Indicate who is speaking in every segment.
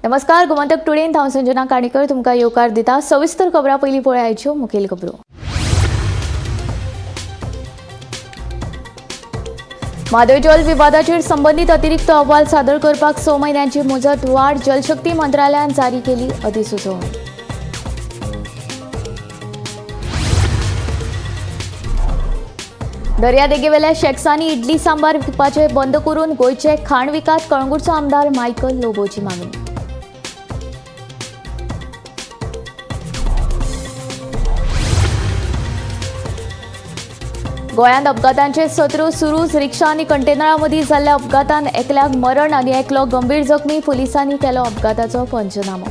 Speaker 1: नमस्कार, गोमंतक टुडेन हांव संजना काणेकर तुमकां येवकार दिता. सविस्तर खबरां पयलीं पळयाच्यो मुखेल खबरो. म्हादय जल विवादाचेर संबंदीत अतिरिक्त अहवाल सादर करपाक 6 म्हयन्यांची मुजत वाड, जलशक्ती मंत्रालयान जारी केली अधिसुचोवणी. दर्यादेगेवेल्या शॅक्सांनी इडली सांबार विकपाचें बंद करून गोंयचें खाण विकात, कळंगूटचो आमदार मायकल लोबोची मागणी. गोंयांत अपघातांचे सत्र सुरूच. रिक्षा आनी कंटेनरा मदीं जाल्ल्या अपघातान एकल्याक मरण आनी एकलो गंभीर जखमी. पुलिसांनी केलो अपघाताचो पंचनामो.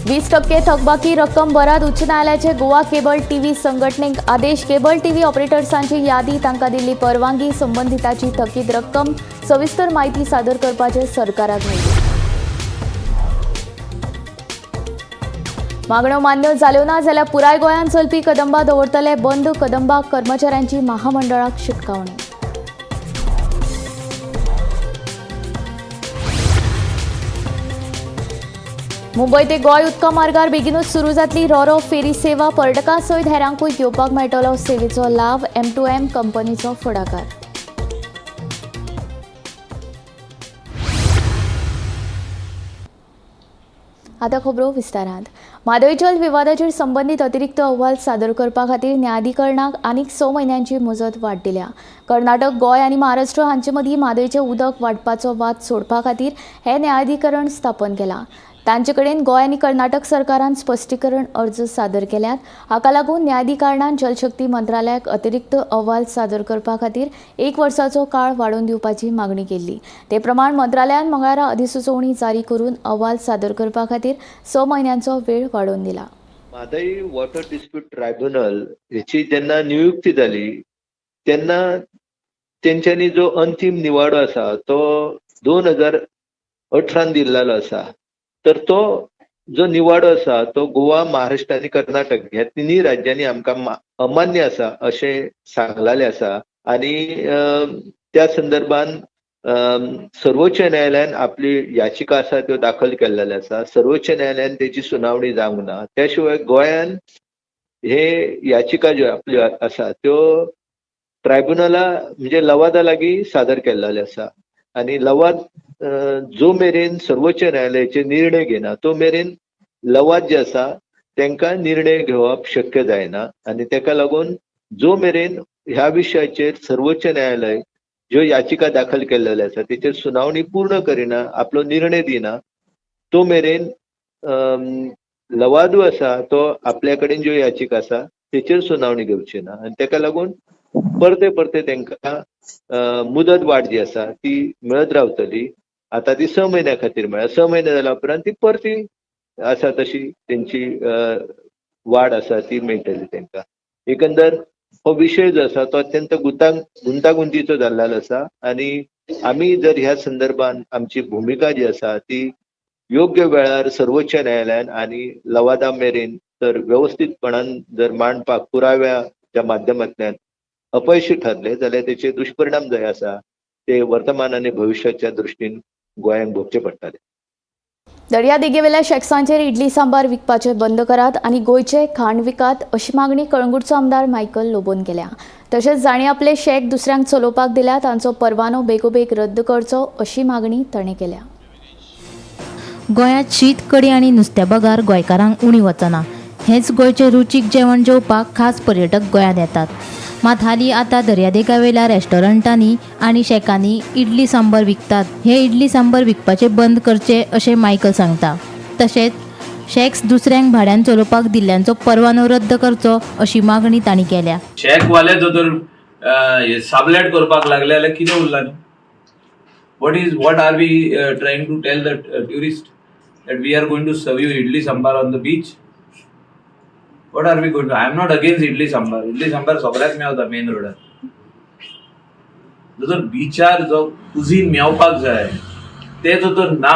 Speaker 1: 20% थकबाकी रक्कम भरात, उच्च न्यायालयाचे गोवा केबल टीव्ही संघटनेक आदेश. केबल टीव्ही ऑपरेटर्सांची यादी, तांकां दिल्ली परवानगी, संबंधिताची थकीत रक्कम सविस्तर माहिती सादर करपाचे सरकाराक निर्देश. मागण्यो मान्य जाल्यो ना जाल्यार पुराय गोंयांत चलपी कदंबा दवरतले बंद. कदंबा कर्मचाऱ्यांची महामंडळाक शिटकावणी. मुंबय ते गोंय उदका मार्गार बेगीनूच सुरू जातली रोरो फेरी सेवा. पर्यटकां सयत हेरांकूय घेवपाक मेळटलो सेवेचो लाव. M2M कंपनीचो फुडाकार. आतां खबरो विस्तारांत. म्हादय जल विवादाचेर संबंदीत अतिरिक्त अहवाल सादर करपा खातीर न्यायाधिकरणाक आनीक 6 म्हयन्यांची मुजत वाड दिल्या. कर्नाटक, गोंय आनी महाराष्ट्र हांचे मदीं म्हादयचें उदक वांटपाचो वाद सोडपा खातीर हें न्यायाधिकरण स्थापन केलां. तांचे कडेन गोंय आनी कर्नाटक सरकारान स्पश्टीकरण अर्ज सादर केल्यात. हाका लागून न्यायाधिकरणान जलशक्ती मंत्रालयाक अतिरिक्त अहवाल सादर करपा खातीर 1 वर्साचो काळ वाडोवन दिवपाची मागणी केल्ली. ते प्रमाण मंत्रालयान मंगळारा अधिसुचोवणी जारी करून अहवाल सादर करपा खातीर 6 म्हयन्यांचो वेळ वाडोवन दिला.
Speaker 2: म्हादय वॉटर डिस्प्यूट ट्रायब्युनल हेची जेन्ना नियुक्ती जाली तेन्ना तेंच्यांनी जो अंतीम निवाडो आसा तो 2018 दिल्लो आसा. तर तो जो निवाडो आसा तो गोवा, महाराष्ट्र आनी कर्नाटक ह्या तिनूय राज्यांनी आमकां अमान्य आसा अशें सांगलेलें आसा. आनी त्या संदर्भान सर्वोच्च न्यायालयान आपली याचिका आसा त्यो दाखल केल्लेल्यो आसा. सर्वोच्च न्यायालयान तेची सुनावणी जावंक ना. त्या शिवाय गोंयान हे याचिका ज्यो आपल्यो आसा त्यो ट्रायब्युनला म्हणजे लवादा लागीं सादर केल्लेल्यो आसा. आनी लवाद जो मेरेन सर्वोच्च न्यायालयाचे निर्णय घेना तो मेरेन लवाद जे आसा तांकां निर्णय घेवप शक्य जायना. आनी ताका लागून जो मेरेन ह्या विशयाचेर सर्वोच्च न्यायालय ज्यो याचिका दाखल केल्लेल्यो आसा तेचेर सुनावणी पूर्ण करिना, आपलो निर्णय दिना, तो मेरेन लवादू आसा तो आपल्या कडेन ज्यो याचिका आसा तेचेर सुनावणी घेवची ना. आनी ताका लागून परते परते तांकां मुदत वाड जी आसा ती मेळत रावतली. आतां ती 6 म्हयन्या खातीर मेळ्ळ्या. 6 म्हयने जाल्या उपरांत ती परती आसा तशी तेंची वाड आसा ती मेळटली तांकां. एकंदर हो विशय जो आसा तो अत्यंत गुंतागुंतीचो जाल्लो आसा. आनी आमी जर ह्या संदर्भान आमची भुमिका जी आसा ती योग्य वेळार सर्वोच्च न्यायालयान आनी लवादा मेरेन तर वेवस्थीतपणान जर मांडपाक पुराव्याच्या माध्यमांतल्यान अपयशी ठरले जाल्यार तेचे दुश्परिणाम जे आसा ते वर्तमान आनी भविश्याच्या दृश्टीन गोंयांक भोगचे पडटले.
Speaker 1: दर्यादेगेवेल्या शॅक्सांचेर इडली सांबार विकपाचें बंद करात आनी गोंयचें खाण विकात अशी मागणी कळंगूटचो आमदार मायकल लोबोन केल्या. तशेंच जांणी आपले शॅक दुसऱ्यांक चलोवपाक दिल्या तांचो परवानो बेगोबेग रद्द करचो अशी मागणी ताणें केल्या.
Speaker 3: गोंयांत शीत, कडी आनी नुस्त्या बगर गोंयकारांक उणी वचना. हेंच गोंयचें रुचीक जेवण जेवपाक खास पर्यटक गोंयांत येतात. मात हालीं आतां दर्यादेगावेल्या रेस्टॉरंटांनी आनी शॅकांनी इडली सांबर विकतात. हे इडली सांबर विकपाचें बंद करचें अशें मायकल सांगता. तशेंच शॅक्स दुसऱ्यांक भाड्यान चलोवपाक दिल्ल्यांचो परवानो रद्द करचो अशी मागणी तांणी केल्या.
Speaker 4: शॅकवाले जर तर साबलेट करपाक लागले जाल्यार कितें उरलां न्हू? What are we trying to tell the tourist that we are going to serve you idli sambar on the beach? What are we going to? I am not against idli sambar. Idli sambar सगळ्याक मेवता main रोडार. जर बिचार जो cuisine मेवपाक जाय ते जो तर ना,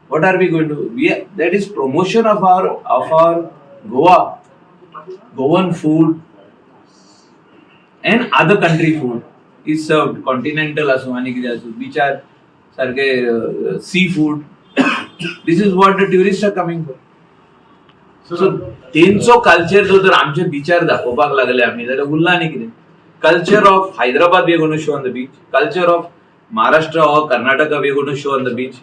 Speaker 4: what are we going to we that is promotion of our Goa, Goan food. and other country food is served. Continental आसूं आनी कितें आसूं, बिचार सारके sea food. This is what the tourist are coming for. So तेंचो culture जो जर आमच्या बिचार दाखोवपाक लागले आमी जाल्यार उरला आनी कितें. Culture of Hyderabad we gonna show on the beach, culture of Maharashtra or Karnataka we gonna show on the beach.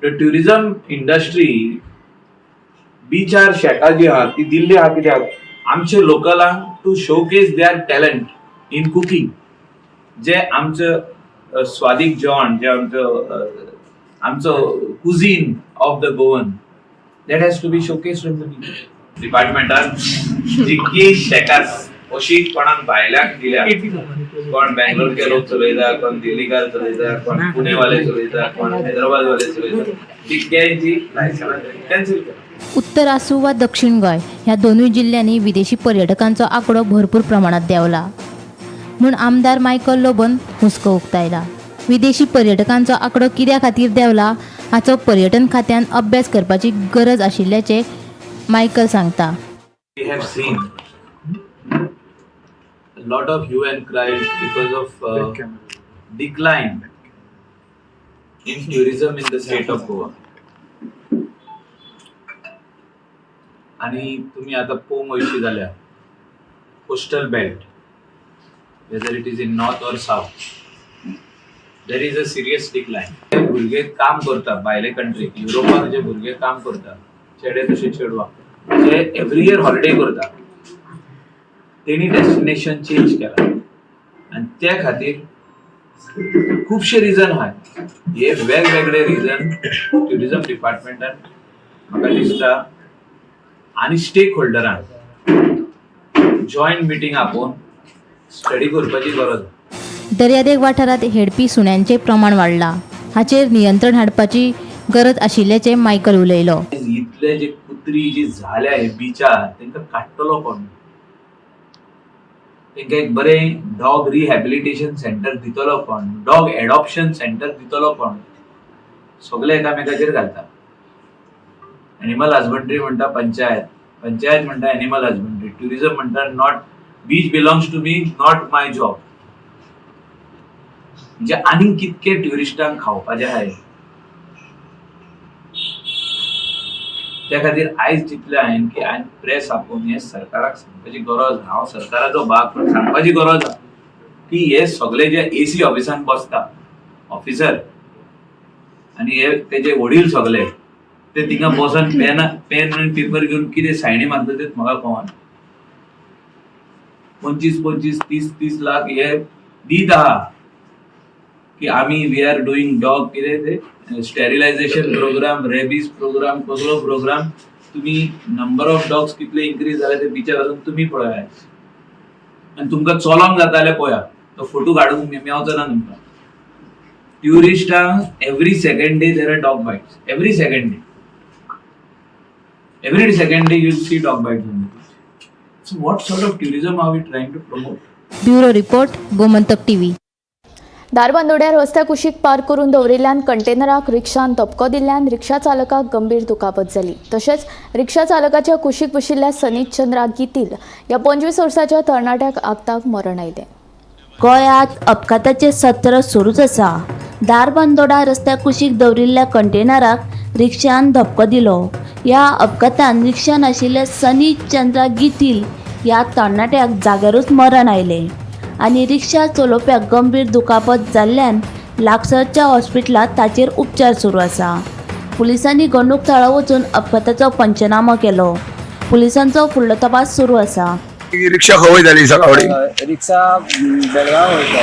Speaker 4: The tourism industry बिचार शेकां जी आहा ती दिल्ली आहा कित्याक आमचे लोकलांक to showcase their talent in cooking. जे आमचं स्वादीक जेवण, जे आमचं आमचो cuisine of the Goan, that has to be showcase on the beach. डिपार्टमेंटान जितकी शेकां अशी कोणाक भायल्याक दिल्या, कोण बँगलोरचे लोक चलयता, कोण दिल्लीकार चलयता, कोण पुणेवाले चलयता, कोण हैदराबादवाले चलयता, तितक्यांची लायसन्स कॅन्सल करा.
Speaker 3: उत्तर आसूं वा दक्षिण गोंय, ह्या दोनूय जिल्ल्यांनी विदेशी पर्यटकांचो आंकडो भरपूर प्रमाणात देंवला म्हूण आमदार मायकल लोबोन हुस्को उक्तायला. विदेशी पर्यटकांचो आंकडो कित्या खातीर देंवला हाचो पर्यटन खात्यान अभ्यास करपाची गरज आशिल्ल्याचें मायकल सांगता.
Speaker 4: We have seen a lot of hue and cries because of decline in tourism in the state of Goa. आणि तुम्ही आता पळोवंक वयशी जाल्यार coastal belt, whether it is in north or south, there is a serious decline. भुरगे काम करता भायले कंट्रीक, युरोपाक जे भुरगे काम करता, चेडे तशे चेडवां जे एवरी इयर हॉलिडे करता, तेणी डेस्टिनेशन चेंज केला आनी त्या खातीर खुबशे रिजन आहात. हे वेगवेगळे रिजन ट्युरिजम डिपार्टमेंटान म्हाका दिसता आनी स्टेक होल्डरान जॉयंट मिटींग आपोवन स्टडी करपाची गरज आसा.
Speaker 3: दर्यादेग वाठारांत हेडपी सुण्यांचें प्रमाण वाडलां, हाचेर नियंत्रण हाडपाची गरज आशिल्ल्याचें मायकल उलयलो.
Speaker 4: इतले जे कुत्री जी झाल्या हे बिचार, तांकां काडटलो कोण? तांकां एक बरें डॉग रिहॅबिलिटेशन सेंटर दितलो कोण? डॉग एडॉप्शन सेंटर दितलो कोण? सगळे एकामेकाचेर घालता. एनिमल हजबंड्री म्हणटा पंचायत, पंचायत म्हणटा एनिमल हजबंड्री, ट्युरिझम म्हणटा not beach belongs to me, not my job. म्हणजे आनीक कितके ट्युरिस्टांक खावपाचें आहाय. त्या खातीर आयज चिंतलें हांवें की हांवें प्रेस आपोवन हें सरकाराक सांगपाची गरज. हांव सरकाराचो भाग, पूण सांगपाची गरज आहा की हे सगळे जे एसी ऑफिसान बसता ऑफिसर आनी हे तेजे वडील सगळे ते थिंगा बसून पेन आनी पेपर घेवन कितें सायनी मारता तेच म्हाका कळना. 25 25 30 30 लाख हे दीत आहा की आमी we are doing dog कितें ते स्टेरिलायझेशन प्रोग्राम, रेबीज प्रोग्राम, कसलो प्रोग्राम. तुमी नंबर ऑफ डॉग्स कितले इन्क्रीज जाले ते बिचार वचून तुमी पळयात आनी तुमकां चलोंक जाता जाल्यार पळया, तो फोटो काडूंक मेवचो ना तुमकां. ट्युरिस्टांक every second day there are dog bites, every second day, every second day you see dog bites on the beach. So what sort of tourism are we trying to promote?
Speaker 3: Bureau report, Gomantak TV.
Speaker 1: धारबांदोड्यार रस्त्या कुशीक park करून दवरिल्ल्यान कंटेनराक रिक्षान धपको दिल्ल्यान रिक्षा चालकाक गंभीर दुखापत जाली. तशेंच रिक्षा चालकाच्या कुशीक बशिल्ल्या सनीत चंद्रा गितील ह्या 25 वर्साच्या तरणाट्याक आगताक मरण आयलें.
Speaker 5: गोंयांत अपघाताचें सत्र सुरूच आसा. धारबांदोडा रस्त्या कुशीक दवरिल्ल्या कंटेनराक रिक्षान धपको दिलो. ह्या अपघातान रिक्षान आशिल्ल्या सनी चंद्रा गितील ह्या तरणाट्याक जाग्यारूच मरण आयलें आनी रिक्षा चलोवप्याक गंभीर दुखापत जाल्ल्यान लागसरच्या हॉस्पिटलांत ताचेर उपचार सुरू आसा. पुलिसांनी घडणूक थळार वचून अपघाताचो पंचनामो केलो. पुलिसांचो फुडलो तपास सुरू आसा.
Speaker 6: ही रिक्षा खंय जाली सकाळी?
Speaker 7: रिक्षा बेळगांव वयता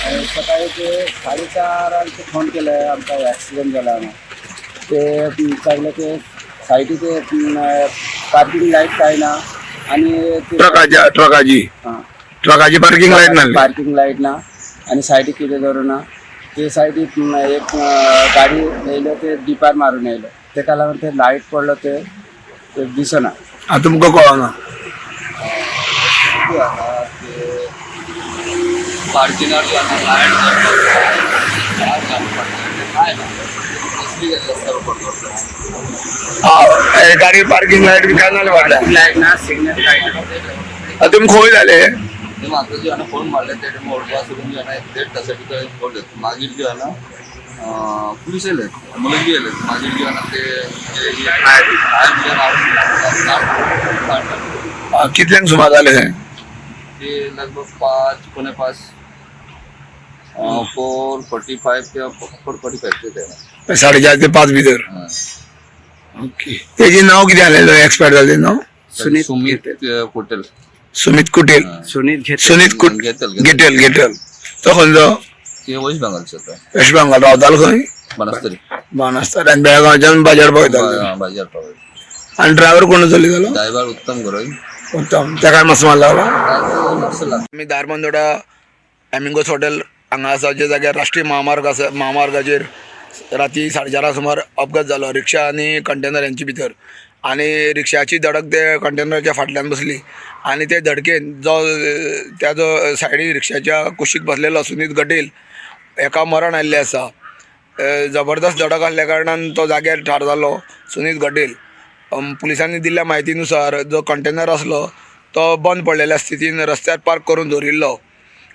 Speaker 7: आनी सकाळी ते 4:30 फोन केले, आमकां एक्सिडंट जाला म्हणून. ते सगळे ते सायडी ते पार्किंग लायट काय ना आनी ते
Speaker 6: ट्रकाची ट्रकाची
Speaker 7: हां.
Speaker 6: ट्रकाची पार्किंग लायट नासली.
Speaker 7: पार्किंग लायट ना आनी सायडीक कितें दवरूं ना. ते सायडीक एक गाडी येयले, ते डिपार मारून येयले, तेका लागून ते लायट पडलो, ते ते दिसना.
Speaker 6: आतां तुमकां कळना.
Speaker 8: पार्किंगार जो आसा लायट काय ना दुसरी रस्त्यावर पडतो.
Speaker 6: हा, गाडी पार्किंग लायट बी काय नासले वाटल्या.
Speaker 7: लायट ना, सिग्नल लायट ना.
Speaker 6: आतां तुमी खंय जाले?
Speaker 8: ते म्हाका जे आहे ना फोन मारले ते टायमार सोडून जे आहे ना एक देड तासा भितर बोलले. मागीर जे आहे ना पुलीस येयले, एम्बुलन्स बी येयले. मागीर जे आहे ना ते
Speaker 6: कितल्यांक सुमार जालें हें?
Speaker 8: ते लगभग 4:55, 4:45 किंवा 4:45 ते टायमार.
Speaker 6: 4:30 ते 5 भितर. ओके, तेजें नांव कितें आसलें एक्सपायर जालें तें नांव?
Speaker 8: सुमित कुटेल.
Speaker 6: सुमित कुटेल. सुनीत कुट
Speaker 8: घेतल.
Speaker 6: गेटल. गेटल तो खंयचो?
Speaker 8: ते वेस्ट बेंगालचे तो.
Speaker 6: वेस्ट बेंगाल. रावतालो खंय?
Speaker 8: बनस्तरी.
Speaker 6: बाणस्तारी. आनी बेळगांवच्यान बाजार पावयतालो?
Speaker 8: बाजार पावय.
Speaker 6: आनी ड्रायव्हर कोण चलयतालो?
Speaker 8: ड्रायव्हर उत्तम गोरोई.
Speaker 6: उत्तम. तेकाय मातसो मार लागला?
Speaker 8: मातसो लागला.
Speaker 6: आमी धारबांदोडा एमिंगोस हॉटेल हांगा आसा, जे जाग्यार राष्ट्रीय महामार्ग आसा. महामार्गाचेर राती 4:30 सुमार अपघात जालो रिक्षा आनी कंटेनर यांचे भितर, आनी रिक्षाची धडक ते कंटेनराच्या फाटल्यान बसली आनी ते धडकेन जो त्या जो सायडीन रिक्षाच्या कुशीक बसलेलो सुनीत गटेल हेका मरण आयिल्लें आसा. जबरदस्त धडक आसल्या कारणान तो जाग्यार ठार जालो सुनीत गटेल. पुलिसांनी दिल्ल्या म्हायतीनुसार जो कंटेनर आसलो तो बंद पडलेल्या स्थितीन रस्त्यार पार्क करून दवरिल्लो,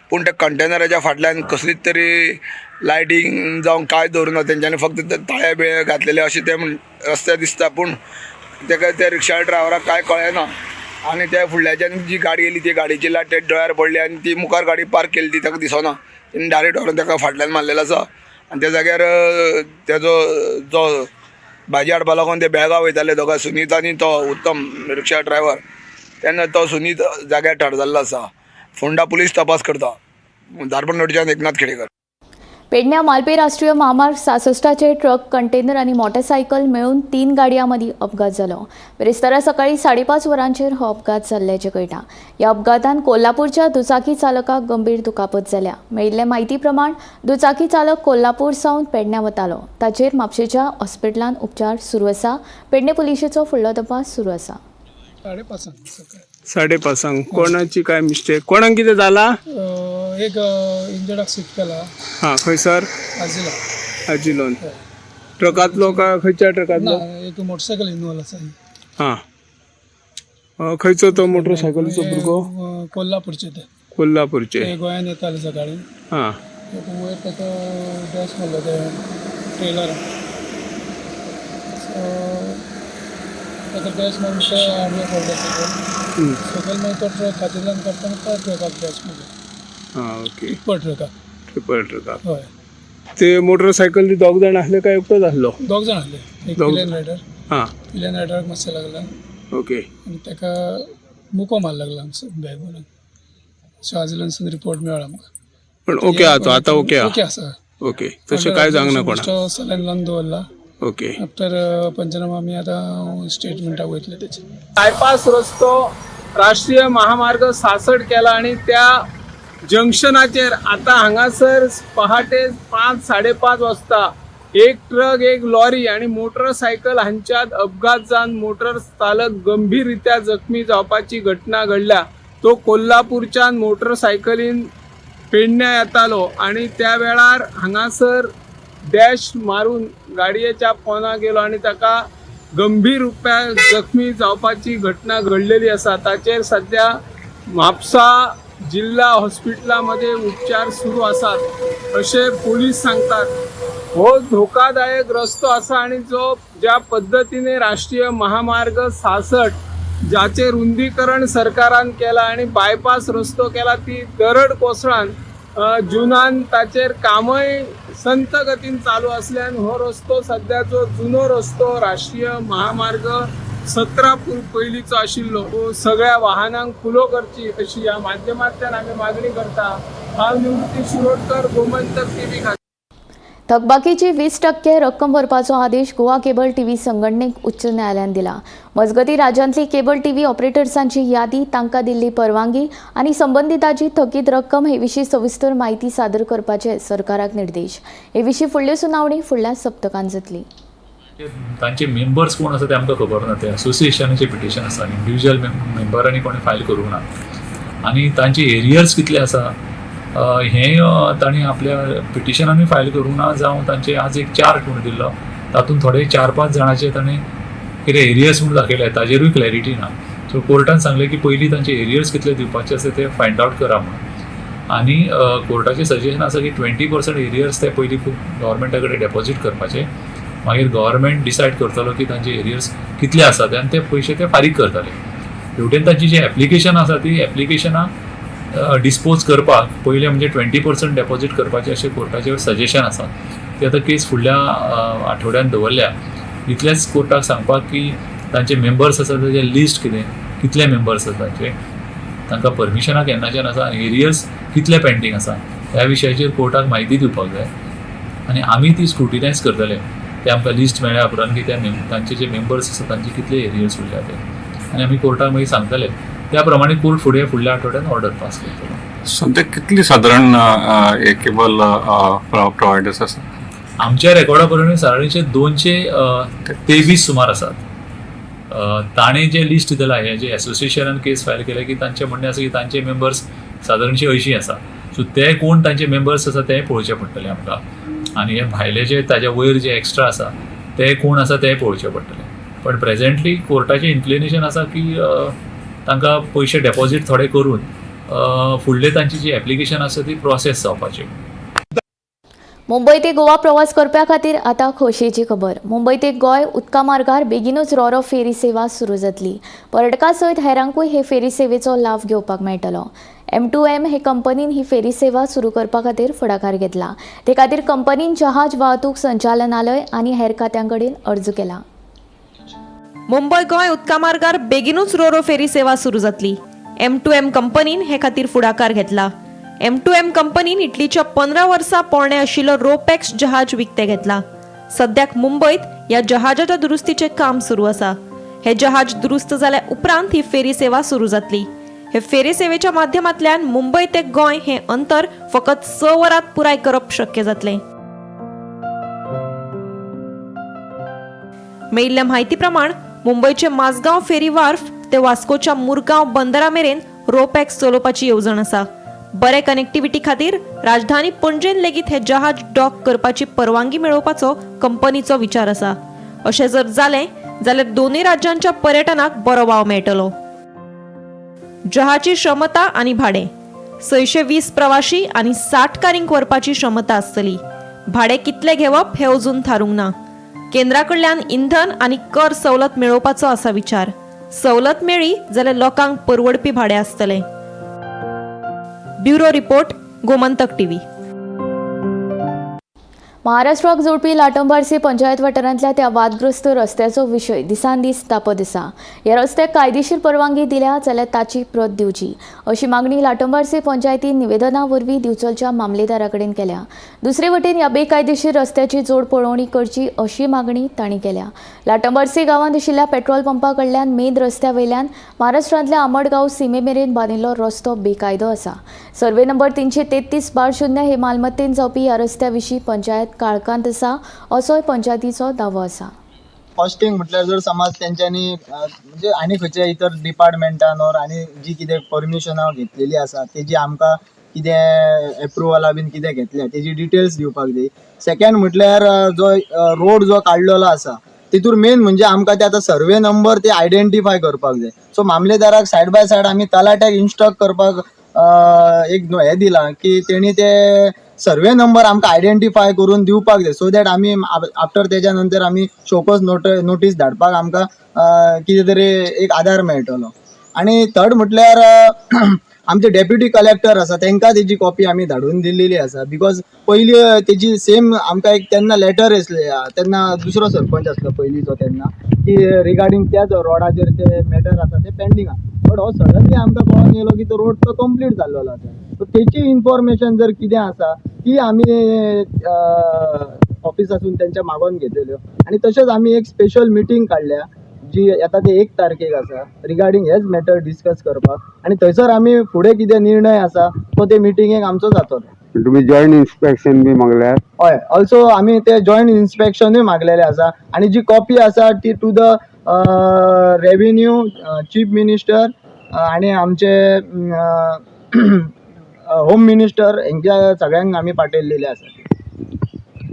Speaker 6: पूण त्या कंटेनराच्या फाटल्यान कसलीच तरी लायटींग जावं कांय दवरूं ना तेंच्यांनी, फक्त ताळे बिळे घातलेले अशें ते रस्त्यार दिसता. पूण तेका त्या रिक्षा ड्रायव्हराक कांय कळ्ळें ना आनी त्या फुडल्याच्यान जी गाडी येयली ती गाडयेची लायट त्या दोळ्यार पडली आनी ती मुखार गाडी पार्क केली ती ताका दिसना, तेणी डायरेक्ट व्हरून ताका फाटल्यान मारलेलो आसा. आनी त्या जाग्यार तेजो जो भाजी हाडपा लागून ते बेळगांव वयताले दोगां, सुनीत आनी तो उत्तम रिक्षा ड्रायव्हर, तेन्ना तो सुनीत जाग्यार ठार जाल्लो आसा. फोंडा पुलीस तपास करता. धारबांदोडच्यान एकनाथ खेडेकर.
Speaker 1: पेडण्या मालपे राष्ट्रीय महामार्ग 66 ट्रक, कंटेनर आनी मोटरसायकल मेळून 3 गाडयां मदीं अपघात जालो. बिरेस्तारा सकाळी 5:30 वरांचेर हो अपघात जाल्ल्याचें कळटा. ह्या अपघातान कोल्हापूरच्या दुचाकी चालकाक गंभीर दुखापत जाल्या. मेळिल्ले म्हायती प्रमाण दुचाकी चालक कोल्हापूर सावन पेडण्यां वतालो. ताचेर म्हापशेच्या हॉस्पिटलांत उपचार सुरू आसा. पेडणे पुलिशेचो फुडलो तपास सुरू आसा.
Speaker 9: 5:30 सकाळी.
Speaker 10: 5:30 कोणाची काय मिस्टेक? कोणाक कितें जाला?
Speaker 9: एक इंजर्डाक शिफ्ट केला.
Speaker 10: हां, खंयसर?
Speaker 9: आजिला.
Speaker 10: आजिलोन. ट्रकांतलो का खंयच्या ट्रकांतलो?
Speaker 9: ना, एक मोटरसायकल इन्वॉल्व आसा.
Speaker 10: हां, खंयचो तो मोटरसायकलीचो भुरगो?
Speaker 9: कोल्हापूरचे ते.
Speaker 10: कोल्हापूरचे.
Speaker 9: ते गोंयान येताले सकाळी.
Speaker 10: हां.
Speaker 9: वयर ताका डॅश मारलो ते ट्रेलरान. सो ताका डॅश मारून ते आडवे पडले सकयल. सकयल मागीर तो ट्रक खातीरल्यान काडटना त्या ट्रकाक डॅश मारलो.
Speaker 10: हां, ओके.
Speaker 9: टिप्पर ट्रकाक.
Speaker 10: ट्रिपल ट्रकाक.
Speaker 9: हय.
Speaker 10: ते मोटरसायकली दोग जाण आसले काय एकटोच आसलो?
Speaker 9: दोग जाण आसले. एक पिलियन रायडर.
Speaker 10: हां.
Speaker 9: पिलियन रायडराक मातशें लागला.
Speaker 10: ओके.
Speaker 9: आनी ताका मुको मार लागला आमचो बॅगवरून. सो आजिलानसून रिपोर्ट मेळ्ळा आमकां.
Speaker 10: पण ओके आहा तो आतां? ओके आहा?
Speaker 9: ओके आसा.
Speaker 10: ओके, तशें कांय जावंक ना कोणाक?
Speaker 9: सलायन लावन दवरला.
Speaker 10: ओके.
Speaker 9: आफ्टर पंचनामा आमी आतां स्टेटमेंटाक वयतले तेचे.
Speaker 10: बायपास रस्तो राष्ट्रीय महामार्ग 66 केला आणि त्या जंक्शनाचेर आता हांगासर पहाटे 5 5:30 वाजता एक ट्रक, एक लॉरी आणि मोटरसायकल हांच्यात अपघात जावन मोटर चालक गंभीररित्या जखमी जावपाची घटना घडल्या. तो कोल्हापूरच्यान मोटरसायकलीन पेडण्या येतालो आणि त्या वेळार हांगासर डॅश मारून गाडयेच्या पोना गेलो आणि ताका गंभीर रुपया जखमी जावपाची घटना घडलेली आसा. ताचेर सध्या म्हापसा जिल्हा हॉस्पिटलामध्ये उपचार सुरू आसात अशें पोलीस सांगतात. हो धोकादायक रस्तो आसा आणि जो ज्या पद्दतीने राष्ट्रीय महामार्ग 66 ज्याचे रुंदीकरण सरकारान केला आणि बायपास रस्तो केला ती दरड कोसळान जुनान ताचेर कामय संत गतीन चालू असल्यान हो रस्तो सध्या जो जुनो रस्तो राष्ट्रीय महामार्ग 17 पयलींचो आशिल्लो तो सगळ्या वाहनांक खुलो करची अशी ह्या माध्यमांतल्यान आमी मागणी करता. हांव निवृत्ती शिरोडकर, गोमंतक टीव्ही खातीर.
Speaker 1: थकबाकीची 20% रक्कम भरपाचो आदेश गोवा केबल टीव्ही संघटनेक उच्च न्यायालयान दिला. मजगती राज्यांतली केबल टीव्ही ऑपरेटर्सांची यादी, तांकां दिल्ली परवानगी आनी संबंदिताची थकीत रक्कम हे विशीं सविस्तर म्हायती सादर करपाचे सरकाराक निर्देश. हे विशीं फुडली सुनावणी फुडल्या सप्तकांत जातली.
Speaker 11: तांचे मेंबर्स कोण आसा ते आमकां खबर ना. ते असोसिएशनाचें पिटिशन आसा, इंडिविज्युअल मेंबरांनी कोणें फायल करूंक ना आनी तांचे एरियर्स कितले आसा हें तांणी आपल्या पिटिशनानूय फायल करूंक ना. जावं तांचे आज एक चार्ट म्हूण दिल्लो, तातूंत थोडे 4-5 जाणांचे ताणें कितें एरियर्स म्हूण दाखयले, ताजेरूय क्लॅरिटी ना. सो कोर्टान सांगलें की पयलीं तांचे एरियर्स कितले दिवपाचे आसा ते फायंड आवट करा म्हणून. आनी कोर्टाचें सजेशन आसा की 20% एरियर्स ते पयलीं गव्हर्मेंटा कडेन डेपॉझीट करपाचे, मागीर गव्हर्मेंट डिसायड करतलो की तांचे एरियर्स कितले आसा ते आनी ते पयशे ते फारीक करतले. हेवटेन तांची जी एप्लिकेशन आसा ती एप्लिकेशनां डिस्पोज करपाक पयलें म्हणजे 20% डेपॉझीट करपाचें अशें कोर्टाचें सजेशन आसा. ती आतां केस फुडल्या आठवड्यान दवरल्या. इतलेंच कोर्टाक सांगपाक की तांचे मेंबर्स आसा ताचें लिस्ट कितें, कितले मेंबर्स आसा तांचे, तांकां परमिशनां केन्नाच्यान आसा, एरियर्स कितले पेंडींग आसा, ह्या विशयाचेर कोर्टाक म्हायती दिवपाक जाय. आनी आमी ती स्क्रुटिनायज करतले ते आमकां लिस्ट मेळ्ळ्या उपरांत की त्या तांचे जे मेंबर्स आसा तांचे कितले एरियर्स उरल्या ते, आनी आमी कोर्टाक मागीर सांगतले. त्या प्रमाणे कोर्ट फुडें फुडल्या आठवड्यान ऑर्डर पास करतलो.
Speaker 12: सद्या कितली सादारण केबल प्रोवायडर्स आसा?
Speaker 11: आमच्या रेकॉर्डा प्रमाणे सादारणशे 223 सुमार आसात. ताणें जें लिस्ट दिलां, हें जे एसोसिएशनान केस फायल केल्या की तांचें म्हणणें आसा की तांचे मेंबर्स सादारणशे 80 आसा. सो ते कोण तांचे मेंबर्स आसा तें पळोवचें पडटलें आमकां, आनी हे भायले जे ताज्या वयर जे एक्स्ट्रा आसा ते कोण आसा तें पळोवचें पडटलें. पण प्रेजेंटली कोर्टाचें इन्क्लिनेशन आसा की तांकां पयशे डेपॉझीट थोडे करून फुडले तांची जी एप्लिकेशन आसा ती प्रोसेस जावपाची.
Speaker 1: मुंबय ते गोवा प्रवास करप्या खातीर आतां खोशयेची खबर. मुंबय ते गोंय उदका मार्गार बेगीनूच रोरो फेरी सेवा सुरू जातली. पर्यटकां सयत हेरांकूय हे फेरी सेवेचो लाव घेवपाक मेळटलो. M2M हे कंपनीन ही फेरी सेवा सुरू करपा खातीर फुडाकार घेतला. ते खातीर कंपनीन जहाज वाहतूक संचालनालय आनी हेर खात्यां कडेन अर्ज केला.
Speaker 13: मुंबय गोंय उदका मार्गार बेगीनूच रोरो फेरी सेवा सुरू जातली. M2M कंपनीन हे खातीर फुडाकार घेतला. M2M कंपनीन इटलीच्या 15 वर्सां पोरणे आशिल्लो रोपॅक्स जहाज विकतें घेतला. सद्याक मुंबयत ह्या जहाजाच्या दुरुस्तीचें काम सुरू आसा. हे जहाज दुरुस्त जाल्या उपरांत ही फेरी सेवा सुरू जातली. हे फेरी सेवेच्या माध्यमांतल्यान मुंबय ते गोंय हें अंतर फकत 6 वरांत पुराय करप शक्य जातलें. मेळिल्ल्या म्हायती प्रमाण मुंबयचे माझगांव फेरी वार्फ ते वास्कोच्या मुरगांव बंदरा मेरेन रोपॅक्स चलोवपाची येवजण आसा. बरे कनेक्टिव्हिटी खातीर राजधानी पणजेन लेगीत हे जहाज डॉक करपाची परवानगी मेळोवपाचो कंपनीचो विचार आसा. अशें जर जालें जाल्यार दोनूय राज्यांच्या पर्यटनाक बरो वाव मेळटलो. जहाची क्षमता आनी भाडें 620 प्रवाशी आनी 60 कारींक व्हरपाची क्षमता आसतली. भाडें कितलें घेवप हें अजून थारूंक ना. केंद्रा कडल्यान इंधन आनी कर सवलत मेळोवपाचो आसा विचार. सवलत मेळ्ळी जाल्यार लोकांक परवडपी भाडें आसतलें. Bureau report, Gomantak TV.
Speaker 1: महाराष्ट्राक जोडपी लाटंबारसी पंचायत वाठारांतल्या त्या वादग्रस्त रस्त्याचो विशय दिसान दीस तापत आसा. ह्या रस्त्याक कायदेशीर परवानगी दिल्या जाल्यार ताची प्रत दिवची अशी मागणी लाटंबारसी पंचायतीन निवेदना वरवीं दिवचलच्या मामलेदारा कडेन केल्या. दुसरे वटेन ह्या बेकायदेशीर रस्त्याची जोड पळोवणी करची अशी मागणी तांणी केल्या. लाटंबारसी गांवांत आशिल्ल्या पेट्रोल पंपा कडल्यान मेन रस्त्या वयल्यान महाराष्ट्रांतल्या आमडगांव सिमे मेरेन बांदिल्लो रस्तो बेकायदो आसा. सर्वे नंबर 333/0 हे मालमत्तेन जावपी ह्या रस्त्या विशीं पंचायत काळखांत आसा असोय पंचायतीचो दावो आसा.
Speaker 14: फर्स्ट थिंग म्हटल्यार जर समज तेंच्यांनी म्हणजे आनी खंयच्या इतर डिपार्टमेंटान ऑर आनी जी कितें परमिशनां घेतलेली आसा तेजी आमकां कितें एप्रुवलां बीन कितें घेतल्या तेजी डिटेल्स दिवपाक जाय. सेकंड म्हटल्यार जो रोड जो काडलेलो आसा तितूर मेन म्हणजे आमकां ते आतां सर्वे नंबर ते आयडेंटिफाय करपाक जाय. सो मामलेदाराक सायड बाय सायड आमी तलाट्याक इन्स्ट्रक्ट करपाक एक हें दिलां की तेणी ते सर्वे नंबर आमकां आयडेंटिफाय करून दिवपाक जाय, सो that आमी आफ्टर तेज्या नंतर आमी शोकॉज नोटीस धाडपाक आमकां कितें तरी एक आदार मेळटलो. आनी थर्ड म्हटल्यार आमचे डेप्युटी कलेक्टर आसा तेंकां तेजी कॉपी आमी धाडून दिल्लेली आसा, because पयली तेजी सेम आमकां एक तेन्ना लेटर आसले, तेन्ना दुसरो सरपंच आसलो पयलींचो तेन्ना, की रिगार्डींग त्याच रोडाचेर ते मॅटर आसा ते पेंडींग आसा. बट हो सडनली आमकां कळोन येयलो की तो रोड तो कंप्लीट जाल्लो आसा. सो तेची इन्फॉर्मेशन जर कितें आसा ती आमी ऑफिसासून तेंच्या मागोवन घेतलेल्यो. आनी तशेंच आमी एक स्पेशल मिटींग काडल्या जी येता ते 1 तारखेक आसा रिगार्डींग हेच मॅटर डिस्कस करपाक, आनी थंयसर आमी फुडें कितें निर्णय आसा तो ते मिटिंगेक आमचो जातलो.
Speaker 15: तुम्ही जॉईंट इन्स्पेक्शन बी मागल्यार?
Speaker 14: हय, ऑल्सो आमी ते जॉईंट इन्स्पेक्शनूय मागलेले आसा आनी जी कॉपी आसा ती to the revenue chief minister आनी आमचे होम मिनिस्टर हेंच्या सगळ्यांक आमी पाठयल्लेले आसा.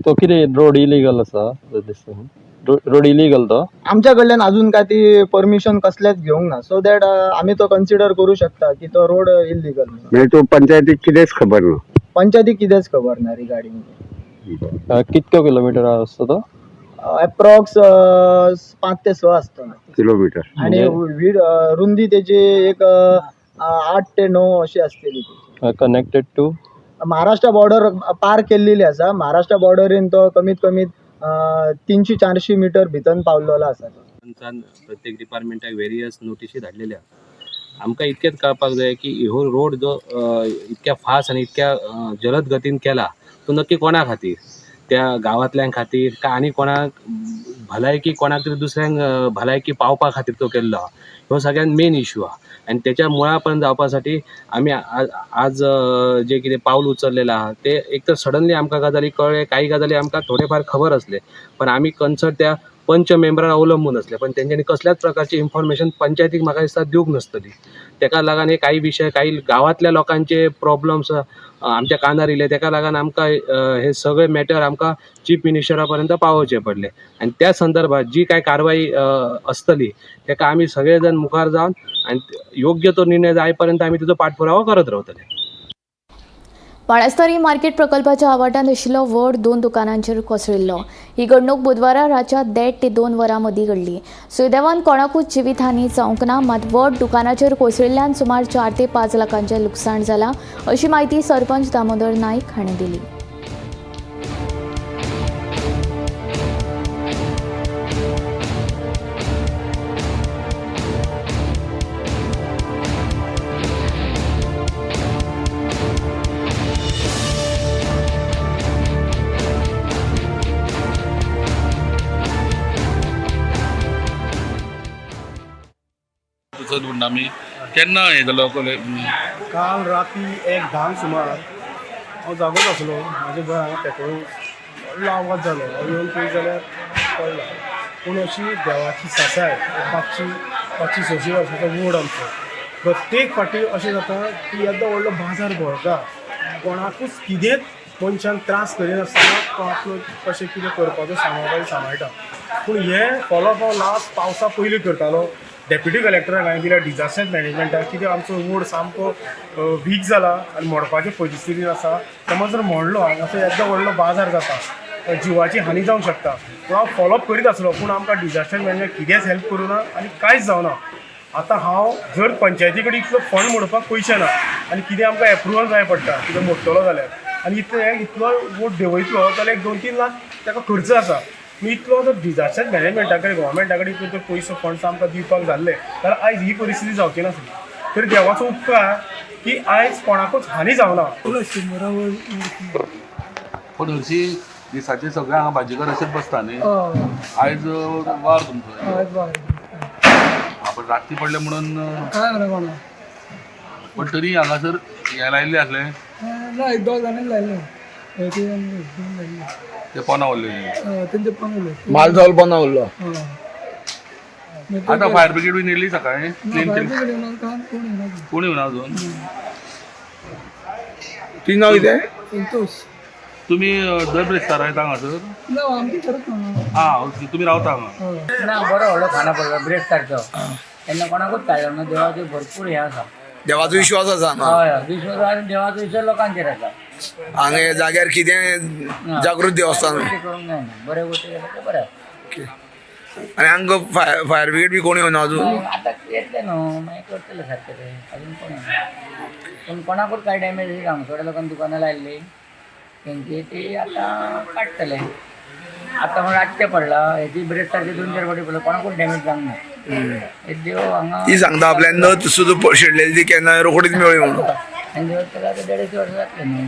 Speaker 16: तो कितें रोड इलिगल आसा दिसता? रोड इलिगल तो?
Speaker 14: आमच्या कडल्यान अजून काय ती परमिशन कसलेच घेवंक ना, सो that आमी तो कन्सिडर करू शकता की तो रोड इलिगल.
Speaker 15: म्हणजे तो पंचायतीक कितेंच खबर ना?
Speaker 14: पंचायतीक कितेंच खबर ना रिगार्डिंग.
Speaker 16: कितको किलोमीटर आसता तो?
Speaker 14: अप्रॉक्स 5 ते 6 आसतलो
Speaker 15: किलोमीटर.
Speaker 14: आणि रुंदी तेची एक 8 ते 9 अशी आसतली.
Speaker 16: कनेक्टेड टू
Speaker 14: महाराष्ट्र बॉर्डर पार केल्लेली आसा. महाराष्ट्र बॉर्डरीन तो कमीत कमी 300-400 मीटर भितर पावलेलो आसा.
Speaker 17: प्रत्येक डिपार्टमेंटाक वेरियस नोटिसी धाडलेल्या. आमकां इतकेंच कळपाक जाय की हो रोड जो इतक्या फास्ट आनी इतक्या जलद गतीन केला तो नक्की कोणा खातीर, त्या गांवांतल्यां खातीर काय आनी कोणाक भलायकी, कोणाक तरी दुसऱ्यांक भलायकी पावपा खातीर तो केल्लो आहा, हो सगळ्यात मेन इशू आहा. आनी त्याच्या मुळा पर्यंत जावपासाठी आमी आज जे कितें पावल उचललेलें आहा ते एक तर सडनली आमकां गजाली कळ्ळे, काही गजाली आमकां थोडे फार खबर आसले, पण आमी कन्सर्ट त्या पंच मेंबरार अवलंबून आसले, पण तेंच्यांनी कसल्याच प्रकारची इन्फॉर्मेशन पंचायतीक म्हाका दिसता दिवंक नासतली. तेका लागून हे काही विशय, काही गांवांतल्या लोकांचे प्रॉब्लम्स आमच्या कानार येयले, तेका लागून आमकां हे सगळे मॅटर आमकां चीफ मिनिस्टरा पर्यंत पावोवचे पडले. आनी त्या संदर्भात जी कांय कारवाई आसतली तेका आमी सगळे जाण मुखार जावन आनी योग्य तो निर्णय जाय पर्यंत आमी तेजो पाठपुरावो करत रावतले.
Speaker 1: बाणस्तारी मार्केट प्रकल्पाच्या आवाठांत आशिल्लो व्हड 2 दुकानांचेर कोसळिल्लो. ही घडणूक बुधवारा रातच्या 1:30 ते 2 वरां मदीं घडली. सुदैवान कोणाकूच जिवीतहानी जावंक ना, मात व्हड दुकानाचेर कोसळिल्ल्यान सुमार 4 ते 5 लाखांचें लुकसाण जालां अशी म्हायती सरपंच दामोदर नायक हांणी दिली.
Speaker 18: आमी केन्ना हें जालो?
Speaker 19: काल राती 1:10 सुमार हांव जागोच आसलो. म्हाज्या घर हांगा पेट्रोल व्हडलो आवाज जालो. हांव येवन पळयत जाल्यार पडला. पूण अशी देवाची सासाय, 500-600 वर्सांचो वड आमचो. प्रत्येक फावटी अशें जाता की येदो व्हडलो बाजार भरता, कोणाकूच कितेंच मनशान त्रास करिनासतना तो आपलो कशें कितें करपाचो सांबाळ सांबाळटा. पूण हें फॉलोअप हांव लास्ट पावसा पयलीं करतालो. डेप्युटी कलेक्टराक हांवें दिल्या, डिजास्टर मॅनेजमेंटाक, कित्याक आमचो रोड सामको वीक जाला आनी मोडपाचे परिस्थितीन आसा. समज जर मोडलो हांगासर येदो व्हडलो बाजार जाता, जिवाची हानी जावंक शकता. पूण हांव फॉलोअप करीत आसलो, पूण आमकां डिजास्टर मॅनेजमेंट कितेंच हेल्प करूं ना आनी कांयच जावना. आतां हांव जर पंचायती कडेन इतलो फंड मोडपाक पयशे ना आनी कितें आमकां एप्रुवल जाय पडटा कितें मोडटलो जाल्यार, आनी इतलो वोट देंवयतलो जाल्यार 1-2-3 लाख ताका खर्च आसा. इतलो जर डिजास्टर मॅनेजमेंटा कडेन, गव्हर्मेंटा कडेन इतलो जर पयसो फंड्स आमकां दिवपाक जाल्ले जाल्यार आयज ही परिस्थिती जावची नासली. तरी देवाचो उपकार की आयज कोणाकूच हानी जावना.
Speaker 18: पूण हरशीं दिसाचे सगळे हांगा भाजीकार अशेंच बसता न्ही. आयज वार तुमचो, आपण राती पडले म्हणून पण तरी हांगासर हे लायिल्ले आसले
Speaker 9: ना, 1-2 जाणांनी लायले
Speaker 18: ते पोना उरले,
Speaker 9: तेंचे पोना उरले,
Speaker 6: माल जावल पोना उरलो.
Speaker 18: आतां फायर ब्रिगेड बीन येयली सकाळीं? क्लीन केली? कोण येवना अजून?
Speaker 6: तुजें नांव कितें?
Speaker 9: संतोष.
Speaker 18: तुमी दर ब्रेस्तारा येता हांगासर?
Speaker 9: ना, आमची करत ना.
Speaker 18: आं, तुमी रावता हांगा?
Speaker 20: ना, बरो व्हडलो खाना पडलो ब्रेस्तारचो, तेन्ना कोणाकूच काडलो ना. देवाचो भरपूर हें आसा,
Speaker 6: देवाचो विश्वास आसा.
Speaker 20: हय, विश्वास आनी देवाचो विश्वास लोकांचेर आसा.
Speaker 6: हांगा जाग्यार कितें जागृत देवस्थान
Speaker 20: करूंक जायना, बरें गोश्टी केल्यार तें बरें.
Speaker 6: आनी हांगा फायर ब्रिगेड बी कोण येवना अजून?
Speaker 20: आतां येतलें न्हू, मागीर करतले सारकें तें, अजून कोण येना. पूण कोणाकूच कांय डॅमेज हांगा थोड्या लोकांनी दुकानां लायिल्लीं तेंची ती आतां काडटले. आतां म्हण रातचें पडलां, हेची ब्रेस्तारचे 2-4 फावटी पडला, कोणाकूच डॅमेज जावंक ना. देव हांगा
Speaker 6: ती सांगता आपल्यान नथ सुद्दां शेणलेली ती केन्ना रोखडीच मेळ्ळी म्हणून.
Speaker 20: आनी देव ताका आतां 150 वर्सां जातलें न्हू.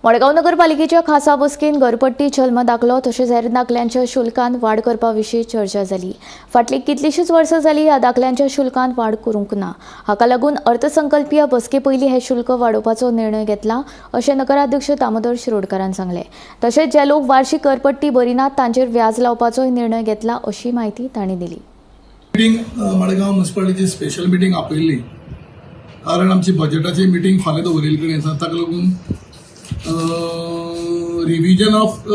Speaker 1: मडगांव नगरपालिकेच्या खासा बसकेन घरपट्टी, जल्म दाखलो तशेंच हेर दाखल्यांच्या शुल्कांत वाड करपा विशीं चर्चा जाली. फाटलीं कितलींशींच वर्सां जालीं ह्या दाखल्यांच्या शुल्कांत वाड करूंक ना. हाका लागून अर्थसंकल्पीय बसके पयलीं हें शुल्क वाडोवपाचो निर्णय घेतला अशें नगराध्यक्ष दामोदर शिरोडकारान सांगलें. तशेंच जे लोक वार्षिक घरपट्टी भरिनात तांचेर व्याज लावपाचोय निर्णय घेतला अशी म्हायती तांणी दिली.
Speaker 21: मिटींग मडगांव म्युनिसिपालिटीची स्पेशल मिटींग आपयल्ली, कारण आमची बजेटाची मिटींग फाल्यां दवरिल्ली कडेन आसा. ताका लागून revision of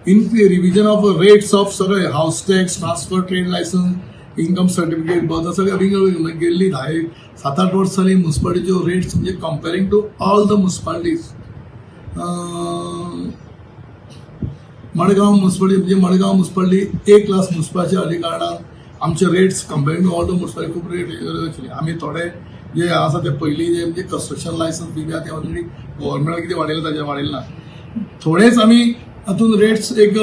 Speaker 21: In revision of rates of सगळे house tax, transfer, trade licence, income certificate, birth सगळे गेल्ली 7-8 वर्सां जाली मुन्सिपालिटीच्यो रेट्स म्हणजे comparing to all the municipalities Madgaon municipality म्हणजे मडगांव मुन्सिपालिटी ए क्लास मुन्सिपालिटी जाल्ल्या कारणान आमचे rates comparing to all the municipality खूब रेट आशिल्ले. आमी थोडे जे आसा ते पयलीं जे म्हणजे कन्स्ट्रक्शन लायसन्स बी आहा ते ऑलरेडी गव्हर्मेंटान कितें वाडयलें ताजेर वाडयलें ना. थोडेच आमी हातून रेट्स एक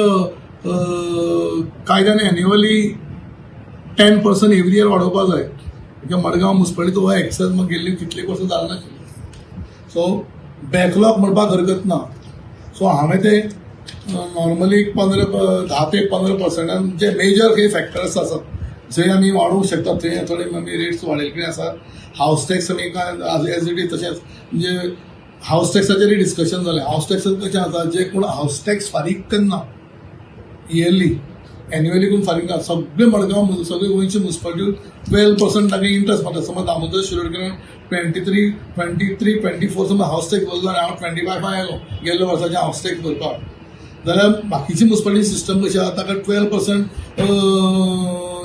Speaker 21: कायद्यान एन्युअली 10% एवरी इयर वाडोवपाक जाय. कित्याक मडगांव मुन्सिपालिटी हो एक्सेस मागीर गेल्ली कितले वर्सां जालें नाशिल्लें. सो बॅकलॉग म्हणपाक हरकत ना. सो हांवें ते नॉर्मली 10 ते 15% जे मेजर खंय फॅक्टर्स आसात जंय आमी वाडोवंक शकता थंय थोडे आमी रेट्स वाडयल्ले आसा. हावस टॅक्स आमी एज it is तशेंच म्हणजे हावस टॅक्साचेरय डिस्कशन जालें. हावस टॅक्साचें कशें आसा, जे कोण हावस टॅक्स फारीक करना इयरली एन्युअली कोण फारीक करना, सगळे मडगांव सगळे गोंयचे मुन्सिपालिटी 12% ताका इंट्रस्ट मारता. समज दामोदर शिरोडकर 23, 23, 24 समज हावस टॅक्स भरलो आनी हांव 25 आयलो गेल्ल्या वर्साचें हावस टॅक्स भरपाक, जाल्यार बाकीची मुन्सिपालिटी सिस्टम कशी आसा ताका 12%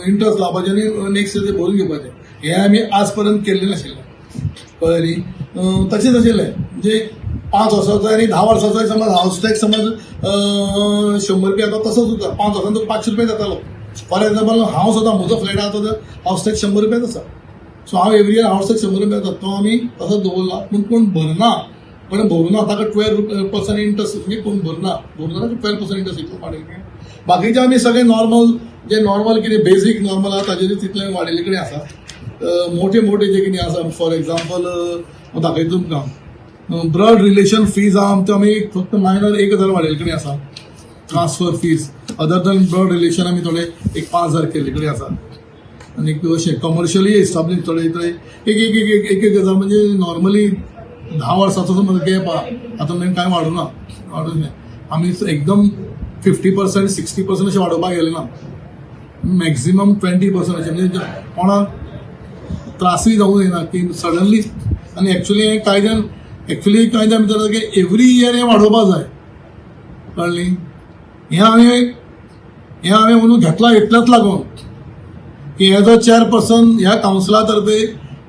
Speaker 21: इंट्रस्ट लावपाचें आनी नेक्स्ट इयर ते भरून घेवपाचें. हें आमी आज पर्यंत केल्लें नाशिल्लें, कळ्ळें न्ही. तशेंच आशिल्लें म्हणजे 5 वर्सांचो आनी 10 वर्सांचो समज हावस टॅक्स समज 100 रुपया जाता तसोच उरता, 5 वर्सांत तो 500 रुपया जातालो. फॉर एग्जाम्पल हांव सुद्दां म्हजो फ्लॅट आसा तो हावस टॅक्स 100 रुपयाच आसा. सो हांव एवरी इयर हावस टॅक्स 100 रुपया जाता तो आमी तसोच दवरला. पूण कोण भरना, कोण भरुना ताका 12% इंट्रस्ट म्हणजे कोण भरना भरुना 12% इंट्रस्ट इतलो वाडयले. बाकीचे आमी सगळे नॉर्मल जे नॉर्मल कितें बेजीक नॉर्मल आसा ताजेर तितले वाडयल्ले कडेन आसा. मोठे मोठे जे कितें आसा फॉर एग्जाम्पल हांव दाखयता तुमकां ब्लड रिलेशन फीज आहा आमच्यो आमी फक्त मायनर 1000 वाडयल्ले कडेन आसा. Transfer fees other than blood relation आमी थोडे एक 5000 केल्ले कडेन आसा. आनी अशें कमर्शियली एस्टाब्लीश थोडे थोडे एक एक एक एक 1000 म्हणजे नॉर्मली 10 वर्सांचो समज गॅप आहा हातूंत मेरेन कांय वाडूना वाडूना आमी एकदम 50% 60% अशें वाडोवपाक गेले ना, मॅक्झिमम 20% अशें म्हणजे कोणाक त्रासूय जावूं जायना की सडनली. आनी एक्चुली हें कायद्यान एक्चुली कायद्या भितर की एवरी इयर हें वाडोवपाक जाय, कळ्ळें. हें हांवें म्हणून घेतला इतलेंच लागून की एज अ चेअरपर्सन ह्या कावन्सिला तर्फे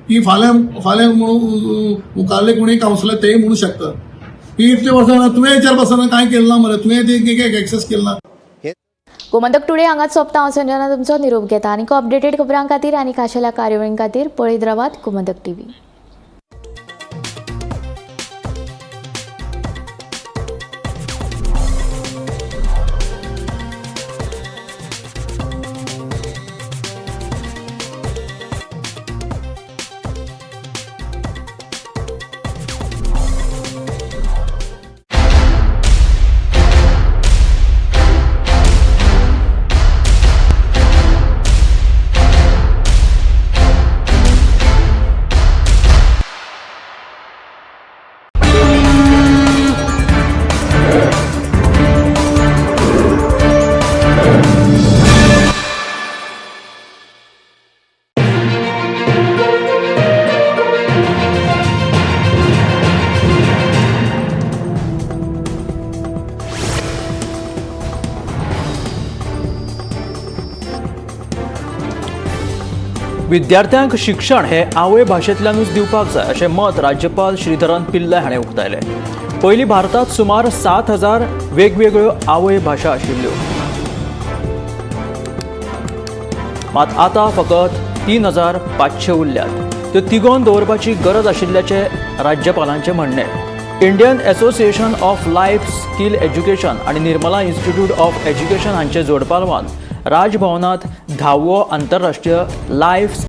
Speaker 21: की फाल्यां फाल्यां म्हणून मुखारले कोणूय कावन्सिलर तेय म्हणू शकता की इतले वर्सां तुवें चेअरपर्सनान कांय केलें ना मरे, तुवें ते एक्सेस केलें ना.
Speaker 1: गोमंतक टुडे हांगाच सोंपता. हांव संजना तुमचो निरोप घेता. आनी अपडेटेड खबरां खातीर आनी खाशेल्या कार्यावळीं खातीर पळयत रावात गोमंतक टीव्ही.
Speaker 2: विद्यार्थ्यांक शिक्षण हे आवय भाशेंतल्यानूच दिवपाक जाय अशें मत राज्यपाल श्रीधरन पिल्लय हाणें उक्तायलें. पयलीं भारतांत सुमार 7000 वेगवेगळ्यो आवय भाशा आशिल्ल्यो, मात आतां फकत 3500 उरल्यात. त्यो तिगोवन दवरपाची गरज आशिल्ल्याचें राज्यपालांचें म्हणणें. Indian association of life skill education आनी निर्मला इन्स्टिट्यूट ऑफ एज्युकेशन हांचे जोडपालवान राजभवनांत 10वो आंतरराष्ट्रीय लायफ